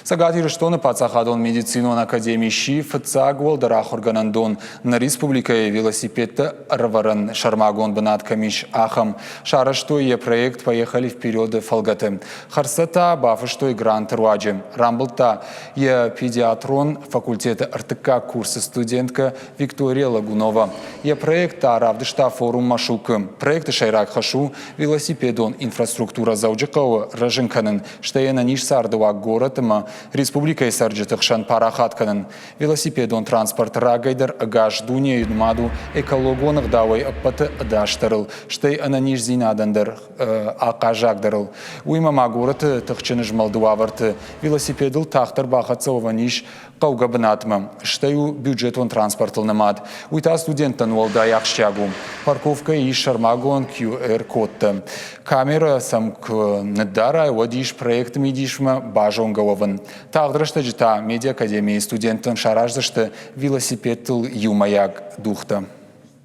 Цӕгат Ирыстоны паддзахадон медицинон академи сси фыццаг уӕлдӕр ахуыргӕнӕндон нӕ республикӕйы велосипедты ӕрӕвӕрӕн сӕрмагонд бынат кӕм ис, ахӕм. Сарӕзтой йӕ проект «Поехали вперед-ы фӕлгӕты. Хӕрдзтӕ та бафыстой гранты руаджы. Рамбылдта йӕ педиатрон факультеты ӕртыккаг курсы студенткӕ Виктория Лагунова. Йӕ проект та равдыста форум Машук-ы. Проекты сӕйраг хӕс у велосипедон инфраструктурӕ Дзӕуджыхъӕуы рӕзын кӕнын, стӕй ӕнӕниз цардыуаг горӕт ӕмӕ республикӕйы цӕрджыты хсӕн парахат кӕнын. Велосипедон транспорт рагӕй дӕр ӕгас дунейы нымад у экологон ӕгъдауӕй ӕппӕты ӕдасдӕрыл, стӕй ӕнӕниздзинадӕн дӕр ахъаззагдӕрыл. Уыимӕ ма горӕты тыхджын змӕлды уавӕрты велосипедыл тагъддӕр бахӕццӕ уӕвӕн ис хъӕугӕ бынатмӕ, стӕй у бюджетон транспортыл нымад. Уый та студенттӕн уӕлдай ахсджиаг у. Парковкӕйы ис сӕрмагонд QR-кодтӕ. Камерӕ сӕм куы ныддарай, уӕд ис проекты мидисмӕ базонгӕ уӕвын. Тагъд рӕстӕджы та медиакадемийы студенттӕн сараздзысты велосипедтыл иумӕйаг дугътӕ.